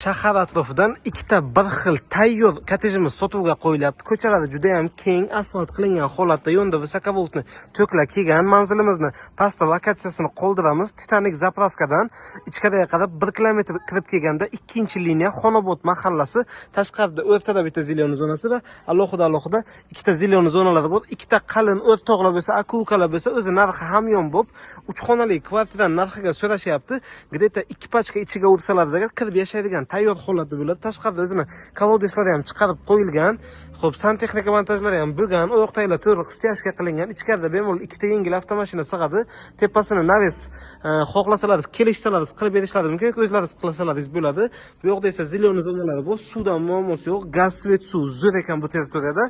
Shahar atrofidan ikkita bir xil tayyor kottejimiz sotuvga qo'yilyapti. Ko'chalari juda ham keng, asfalt qilingan holatda, yo'nda высоковольтный toklar kelgan. Manzilimizni pastda lokatsiyasini qoldiramiz. Titanik заправка dan ichkariga qarab 1 kilometr kirib kelganda ikkinchi liniya, Xonobod mahallasi. Tashqarida, o'rtada bitta зелёный zonasi va alohida alohida ikkita зелёный zonalari bor. Ikkita qalin o'rtoqlar bo'lsa, aka-ukalar bo'lsa, o'zi narxi hamyon bo'lib, uch xonali kvartirani narxiga so'rashyapti. Где-то ikki pachka ichiga ursalar agar, kirib yashaydigan tayyor holatda bo'ladi. Tashqarida o'zini колодец lari ham chiqarib qo'yilgan. Xo'p, santexnika montajlari ham bo'lgan. Oyoqtagilar to'liq стяжка qilingan. Ichkarida bemalol ikkita yengil avtomashina sig'adi. Tepasini навес xohlasalaringiz, kelishsalaringiz qilib berishlari mumkin yoki o'zlaringiz qilsalaringiz bo'ladi. Bu yoqda esa зелёный zonalari bor. Suvdan muammosi yo'q. Gaz, свет, suv zo'r ekan bu territoriyada.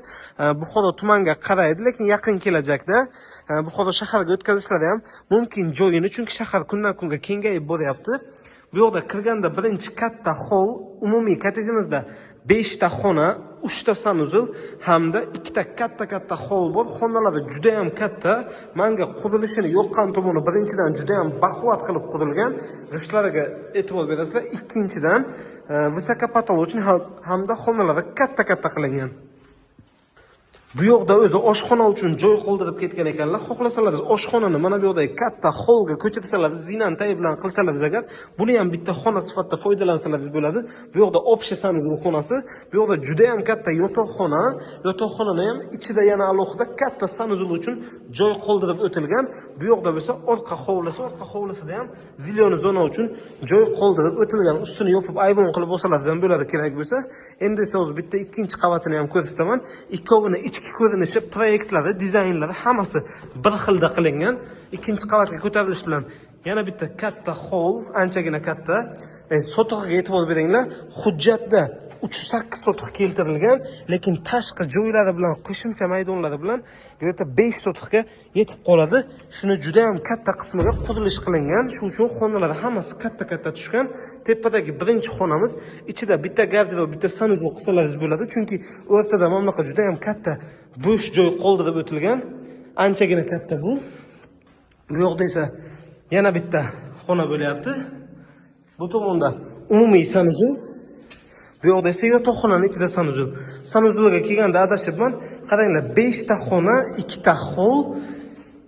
Buxoro tumanga qaraydi, lekin yaqin kelajakda Buxoro shahariga o'tkazishlari ham mumkin joyini, chunki shahar kundan kunga kengayib boryapti. Bu yoqda kirganda birinchi katta hol, umumiy kottejimizda 5 ta xona, 3 ta санузел hamda ikkita katta-katta hol bor. Xonalari juda ham katta. Manga qurilishini yoqqan tomoni, birinchidan, juda ham baquvvat qilib qurilgan. G'ishtlariga e'tibor berasizlar. Ikkinchidan, высокопотолочный hamda xonalari katta-katta qilingan. Bu yoqda o'zi oshxona uchun joy qoldirib ketgan ekanlar. Xohlasalaringiz, oshxonani mana bu yoqdagi katta holga ko'chirsalaringiz, zinani tagi bilan qilsalaringiz agar, buni ham bitta xona sifatida foydalansalaringiz bo'ladi. Bu yoqda общий санузел xonasi, bu yoqda juda ham katta yotoqxona, yotoqxonani ham ichida yana alohida katta санузел uchun joy qoldirib o'tilgan. Bu yoqda bo'lsa orqa hovlisi, orqa hovlisida ham зелёный zona uchun joy qoldirib o'tilgan. Ustini yopib, ayvon qilib olsalaringiz ham bo'ladi kerak bo'lsa. Endi esa hozir bitta ikkinchi qavatini ham ko'rsataman. Ikkovini ichki ko'rinishi, proyektlari, dizaynlari hammasi bir xilda qilingan. Ikkinchi qavatga ko'tarilish bilan yana bitta katta hol, anchagina katta. Sotug'iga e'tibor beringlar. Hujjatda 308 sotix keltirilgan, lekin tashqi joylari bilan, qo'shimcha maydonlari bilan где-то 5 sotixga yetib qoladi. Shuni juda ham katta qismiga qurilish qilingan. Shu uchun xonalar hammasi katta-katta tushgan. Tepadagi birinchi xonamiz ichida bitta garderob, bitta санузел qilsalaringiz bo'ladi, chunki o'rtada mana bunaqa juda ham katta bo'sh joy qoldirib o'tilgan. Anchagina katta bu. Bu yoqda esa yana bitta xona bo'lyapti. Bu tomonda umumiy санузел. Bu yoqda esa yotoqxonani ichida санузел. Санузел ga kelganda adashibman. Qaranglar, 5 ta xona, 2 ta hol,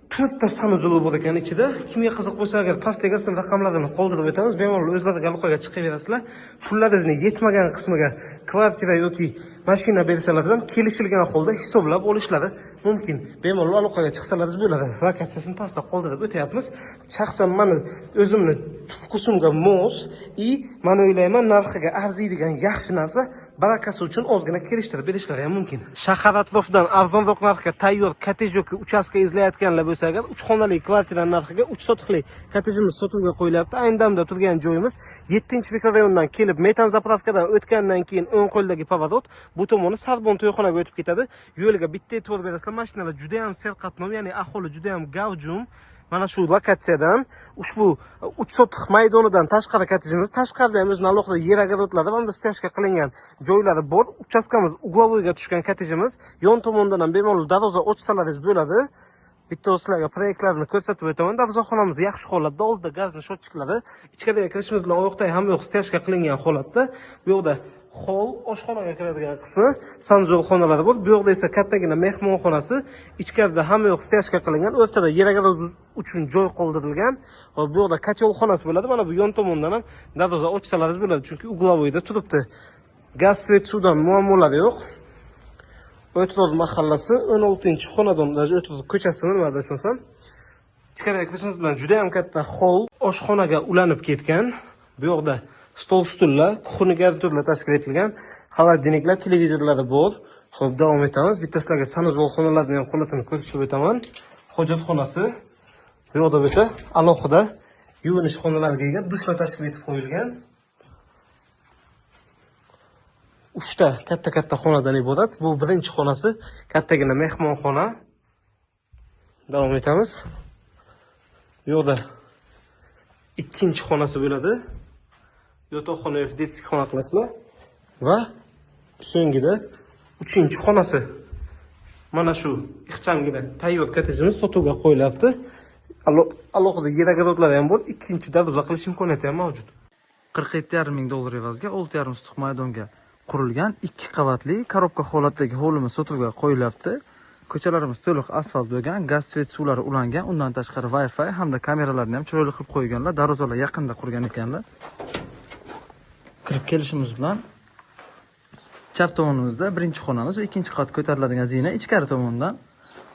4 ta санузел bor ekan ichida. Kimga qiziq bo'lsa agar, pastdagi raqamlarini qoldirib o'tamiz. Bemalol o'zlariga aloqaga chiqaverasizlar. Pullaringizni yetmagan qismiga kvartira yoki mashina bersalaringiz ham, kelishilgan holda hisoblab olishlari mumkin. Bemalol aloqaga chiqsalaringiz bo'ladi. Lokatsiyasini pastda qoldirib o'tyapmiz. Shaxsan mani o'zimni вкус imga mos и man o'ylayman, narxiga arziydigan yaxshi narsa. Barakasi uchun ozgina kelishtirib berishlari ham mumkin. Shahar atrofidan arzonroq narxga tayyor kottej yoki uchastka izlayotganlar bo'lsa agar, 3 xonali kvartira narxiga 3 sotixli kottejimiz sotuvga qo'yilyapti. Ayni damda turgan joyimiz 7-mikrorayondan kelib, metan заправка dan o'tgandan keyin o'ng qo'ldagi поворот, bu tomoni Sarbon to'yxonaga o'tib ketadi. Yo'lga bitta e'tibor berasizlar, mashinalar juda ham serqatnov, ya'ni aholi juda ham gavjum. Mana shu lokatsiyadan, ushbu 3 sotix maydonidan tashqari kottejimiz, tashqarida ham o'zini alohida yer огород lari hamda стяжка qilingan joylari bor. Uchastkamiz угловой ga tushgan kottejimiz. Yon tomondan ham bemalol darvoza ochsalaringiz bo'ladi. Bitta sizlarga proyektlarni ko'rsatib o'taman. Darvozaxonamiz yaxshi holatda, oldida gazni счётчик lari, ichkariga kirishimiz bilan oyoqdagi hamma yoq стяжка qilingan holatda. Bu yoqda hol, oshxonaga kiradigan qismi, санузел xonalari bor. Bu yoqda esa kattagina mehmonxonasi, ichkarida hamma yoq стяжка qilingan, o'rtada yer огород uchun joy qoldirilgan. Hop, bu yoqda котёл xonasi bo'ladi. Mana bu yon tomondan ham darvoza ochsalaringiz bo'ladi, chunki угловой da turibdi. Gaz, свет, suvdan muammolari yo'q. O'tror mahallasi, 16-xonadon, даже O'tror ko'chasini, nima adashmasam. Ichkariga kirishimiz bilan juda ham katta hol, oshxonaga ulanib ketgan. Bu yoqda stol, stullar, кухонный garniturlar tashkil etilgan. Холодильник lar, televizorlari bor. Xo'p, davom etamiz. Bitta sizlarga санузел xonalarni ham holatini ko'rsatib o'taman. Hojatxonasi. Bu yoqda bo'lsa alohida yuvinish xonalariga ega dushlar tashkil etib qo'yilgan. Uchta katta-katta xonadan iborat. Bu birinchi xonasi, kattagina mehmonxona. Davom etamiz. Bu yoqda ikkinchi xonasi bo'ladi. Yotoqxona yoki детский xona qilasizlar. Va so'ngida uchinchi xonasi. Mana shu ixchamgina tayyor kottejimiz sotuvga qo'yilyapti. Alohida yer огород lari ham bor. Ikkinchi darvoza qilish imkoniyati ham mavjud. 47,5 ming dollar evaziga 6,5 sotix maydonga qurilgan 2 qavatli korobka holatdagi hovlimiz sotuvga qo'yilyapti. Ko'chalarimiz to'liq asfalt bo'lgan, gaz, svet suvlari ulangan, undan tashqari Wi-Fi hamda kameralarni ham chiroyli qilib qo'yganlar, darvozalar yaqinda qurgan ekanlar. Kirib kelishimiz bilan chap tomonimizda birinchi xonamiz va ikkinchi qat ko'tariladigan zina ichkari tomondan,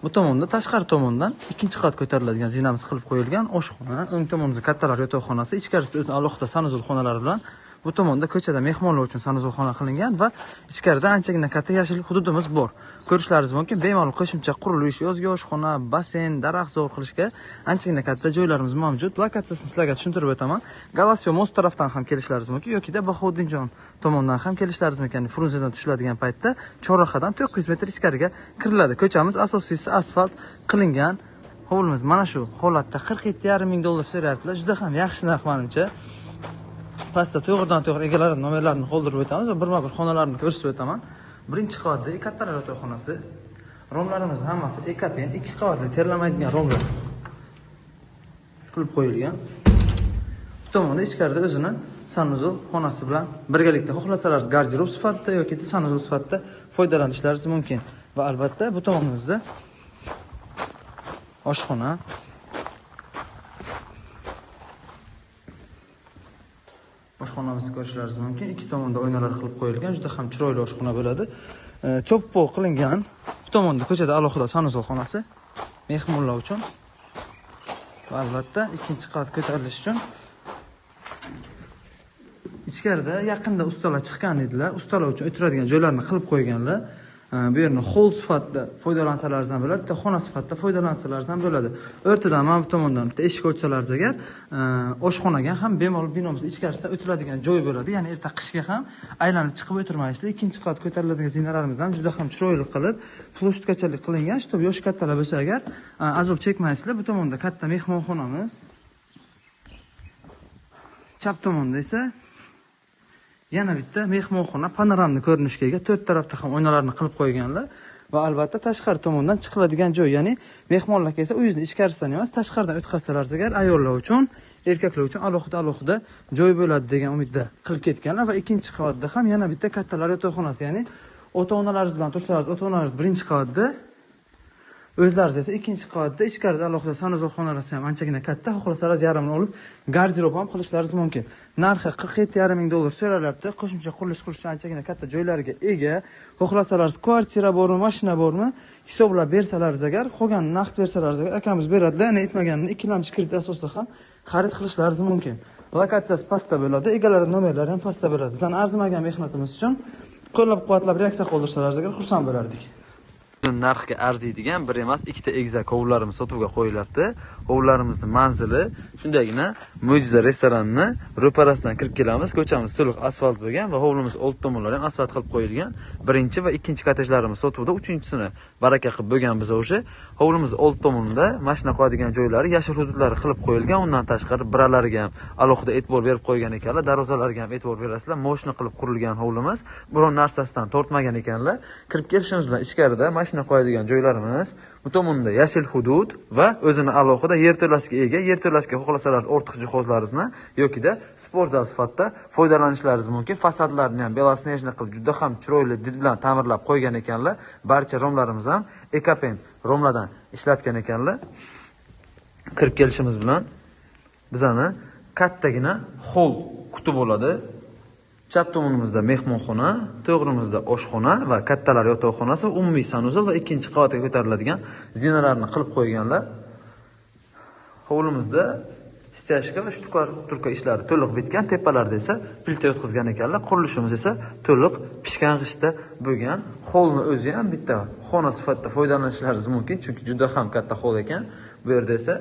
bu tomonda tashqari tomondan ikkinchi qat ko'tariladigan zinamiz qilib qo'yilgan. Oshxona, o'ng tomonimizda kattalar yotoqxonasi, ichkarisida o'zini alohida sanuzul xonalari bilan, bu tomonda ko'chada mehmonlar uchun sanuzul xona qilingan va ichkarida anchagina katta yashil hududimiz bor. Ko'rishlaringiz mumkin, bemalol qo'shimcha qurilish, yozgi oshxona, basseyn, daraxtzor qilishga anchagina katta joylarimiz mavjud. Lokatsiyasini sizlarga tushuntirib o'taman. Galasio most tarafdan ham kelishlaringiz mumkin yoki Bahovuddinjon tomondan ham kelishlaringiz mumkin. Frunzedan tushiladigan paytda chorrahadan 900 metr ichkariga kiriladi. Ko'chamiz asosiysi asfalt qilingan. Hovlimiz mana shu holatda 47,5 ming dollar so'rayaptilar. Juda ham yaxshi narx menimcha. Pastda to'g'ridan to'g'ri egalari nomerlarini qoldirib o'tamiz va birma-bir xonalarni ko'rsatib o'taman. Birinchi qavatdagi kattalar yotoqxonasi. Romlarimiz hammasi ekapen, 2 qavatli terlamaydigan romlar qilib qo'yilgan. Bu tomonda ichkarida o'zini sanuzul xonasi bilan birgalikda xohlasangiz garderob sifatida yoki sanuzul sifatida foydalanishlaringiz mumkin. Va albatta bu tomonimizda oshxona. Oshxonamizni ko'rishlaringiz mumkin. Ikki tomonda oynalar qilib qo'yilgan, juda ham chiroyli oshxona bo'ladi. Cho'p pol qilingan. Bu tomonda ko'chada alohida sanuzul xonasi mehmonlar uchun. Va albatta ikkinchi qavat ko'tarilish uchun ichkarida yaqinda ustalar chiqqan edilar. Ustalar uchun o'tiradigan joylarni qilib qo'yganlar. Bu yerni hol sifatida foydalansalaringiz ham bo'ladi, bitta xona sifatida foydalansalaringiz ham bo'ladi. O'rtadan mana bu tomondan bitta eshik ochsalaringiz agar oshxonaga ham bemalol binomiz ichkarisidan o'tiladigan joy bo'ladi. Ya'ni erta qishga ham aylanib chiqib o'tirmaysizlar. Ikkinchi qat ko'tariladigan zinalarimiz ham juda ham chiroyli qilib, ploshtkachalik qilingan. Shu yosh kattalar bo'lsa agar azob chekmaysizlar. Bu tomonda katta mehmonxonamiz. Chap tomonda esa yana bitta mehmonxona panoramli ko'rinishga ega, to'rt tarafda ham oynalarni qilib qo'yganlar va albatta tashqari tomondan chiqiladigan joy, ya'ni mehmonlar kelsa uyingizni ichkarisidan emas, tashqaridan o'tkazsalar agar ayollar uchun, erkaklar uchun alohida joy bo'ladi degan umidda qilib ketganlar. Va ikkinchi qavatda ham yana bitta kattalar yotoqxonasi, ya'ni ota-onalaringiz bilan tursangiz, ota-onalaringiz birinchi qavatda, o'zlaringiz esa ikkinchi qavatda. Ichkarida alohida sanuzul xonalari ham anchagina katta, xohlasangiz yarmini olib garderob ham qilishlaringiz mumkin. Narxi 47,5 ming dollar so'ralyapti. Qo'shimcha qurilish qurish uchun anchagina katta joylarga ega. Xohlasangiz kvartira bormi, mashina bormi, hisoblab bersalaringiz agar, qolganini naqd bersalaringiz agar akamiz beradilar. Ya'ni aytmaganini ikkilamchi kredit asosida ham xarid qilishlaringiz mumkin. Lokatsiyasi pastda bo'ladi, egalari nomerlari ham pastda bo'ladi. Bizning arzimagan mehnatimiz uchun qo'llab-quvvatlab reaksiya qoldirsalaringiz agar xursand bo'lardik. Narxga arziydigan bir emas ikkita egizak hovlilarimiz sotuvga qo'yilyapti. Hovlilarimizning manzili shundaygina Mo'jiza restoranini ro'parasidan kirib kelamiz. Ko'chamiz to'liq asfalt bo'lgan va hovlimiz old tomonlari ham asfalt qilib qo'yilgan. Birinchi va ikkinchi kottejlarimiz sotuvda, uchinchisini baraka qilib bo'lganmiz o'sha. Hovlimiz old tomonida mashina qo'yadigan joylari, yashil hududlari qilib qo'yilgan. Undan tashqari biralariga ham alohida e'tibor berib qo'ygan ekanlar, darvozalarga ham e'tibor berasizlar. Moshina qilib qurilgan hovlimiz, biron narsasidan tortmagan ekanlar. Kirib kelishimiz bilan ichkarida mashina qo'yadigan joylarimiz, bu tomonda yashil hudud va o'zini alohida yerto'lasiga ega. Yerto'lasiga xohlasangiz ortiq jihozlaringizni yoki-da sport zal sifatida foydalanishlaringiz mumkin. Fasadlarini ham белоснежный qilib juda ham chiroyli did bilan ta'mirlab qo'ygan ekanlar. Barcha romlarimiz ham ekapen romlardan ishlatgan ekanlar. Kirib kelishimiz bilan bizani kattagina hol kutib oladi. Chap tomonimizda mehmonxona, to'g'rimizda oshxona va kattalar yotoqxonasi, umumiy sanuzel va ikkinchi qavatga ko'tariladigan zinalarni qilib qo'yganlar. Hovlimizda stяжка va shtukaturka ishlari to'liq bitgan, tepalarda esa plita yotqizgan ekanlar. Qurilishimiz esa to'liq pishgan g'ishtda bo'lgan. Holni o'zi ham bitta xona sifatida foydalanishlaringiz mumkin, chunki juda ham katta hol ekan. Bu yerda esa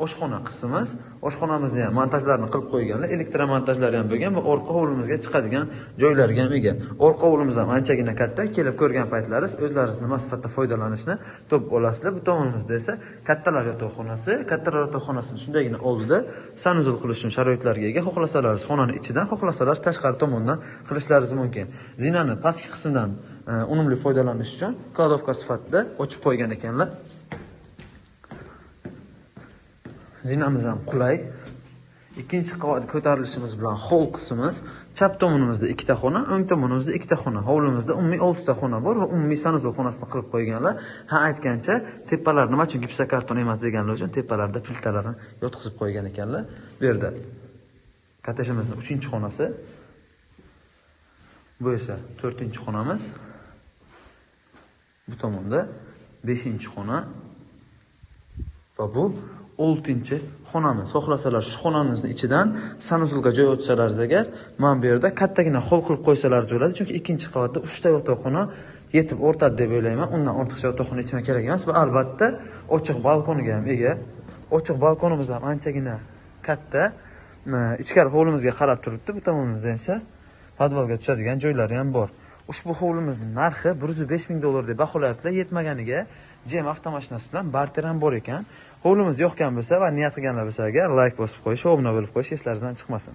oshxona qismimiz, oshxonamizni ham montajlarini qilib qo'yganlar, elektromontajlari ham bo'lgan va orqa hovlimizga chiqadigan joylarga ham ega. Orqa hovlimiz ham anchagina katta, kelib ko'rgan paytlaringiz o'zlaringiz nima sifatida foydalanishni topib olasizlar. Bu tomonimizda esa kattalar yotoqxonasi, kattalar yotoqxonasini shundaygina oldida sanuzul qilish uchun sharoitlarga ega. Xohlasalaringiz xonani ichidan, xohlasalaringiz tashqari tomondan qilishlaringiz mumkin. Zinani pastki qismidan unumli foydalanish uchun kladovka sifatida ochib qo'ygan ekanlar. Zinamiz ham qulay. Ikkinchi qavat ko'tarilishimiz bilan hol qismimiz. Chap tomonimizda ikkita xona, o'ng tomonimizda ikkita xona. Hovlimizda umumiy 6 ta xona bor va umumiy sanuzel xonasini qilib qo'yganlar. Ha, aytgancha, tepalar nima uchun gipsokarton emas deganlar uchun tepalarda plitalarni yotqizib qo'ygan ekanlar. Bu yerda kottejimizning 3-xonasi. Bu esa 4-xonamiz. Bu tomonda 5-xona va bu 6-xonamiz. Xohlasalar shu xonamizni ichidan sanuzelga joy o'tsalaringiz agar, mana bu yerda kattagina hol qilib qo'ysalaringiz bo'ladi, chunki ikkinchi qavatda 3 ta yotoqxona yetib ortadi deb o'ylayman. Undan ortiqcha yotoqxona ichma kerak emas va albatta ochiq balkoniga ham ega. Ochiq balkonimiz ham anchagina katta. Ichkari hovlimizga qarab turibdi. Bu tomonimizda esa podvalga tushadigan joylari ham bor. Ushbu hovlimizning narxi $105 ming deb baholayaptilar. Yetmaganiga GM avtomashinasi bilan barter ham bor ekan. Hovlimiz yoqgan bo'lsa va niyat qilganlar bo'lsa agar like bosib qo'yish va obuna bo'lib qo'yish eslaringizdan chiqmasin.